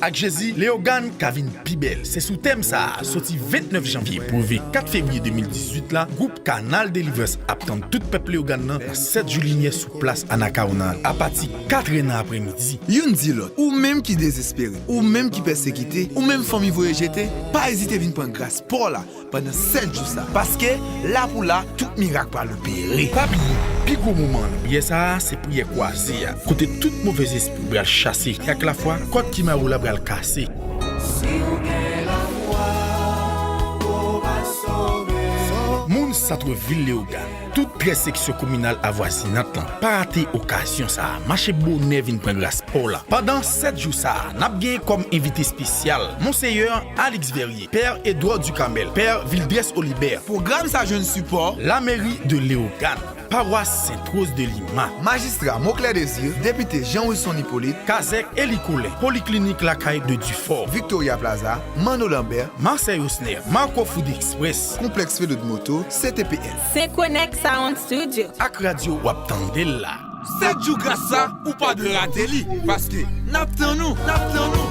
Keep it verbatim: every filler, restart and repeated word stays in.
Ak Jezi, Leyogàn ka vin pi bèl. Se sou tèm sa a, soti vennèf janvye pou rive kat fevriye de mil dizuit la, gwoup Kanal Delivrans ap tann tout pèp Leyogàn nan nan sèt jou limyè sou plas Anacaona a, apati katrè nan aprèmidi. Youn di lòt, ou menm ki dezespere, ou menm ki pèsekite, ou menm fanmi voye jete, pa ezite vin pran gras pa w la pandan sèt jou sa a, paske la pou la, tout mirak pral opere. Pa bliye, pi gwo moman nan priyè sa a, se priyè kwaze a, kote tout movèzespri pral chase, e ak lafwa, kòd ki mare w la pral kase. Si w gen lafwa, ou va sove. Moun Santrevil Leyogàn, tout trèz seksyon kominal avwazinant lan, pa rate okazyon sa a. Mache bonè vin pran gras pa w la. Pandan sèt jou sa a, n ap genyen kòm envite espesyal Monseyè Alix Verrier, Pè Edouard Ducamel, Pè Vildrès Olibè. Pwogram sa jwenn sipò Lameri de Leyogàn, Pawas Sent Woz de Lima, Majistra Moclair Désir, Depite Jean Wilson Hyppolite, Kazèk Eli Colin, Poliklinik Lakay de Dufort, Victoria Plaza, Manno Lambert, Marcel Osner, Marco Food Express, Konplèks Velodmoto, C T P L, Senkonèk Sound Studio, ak radyo w ap tande l la. Sèt jou gras sa, ou pa dwe rate li, paske n ap tann ou, n ap tann ou.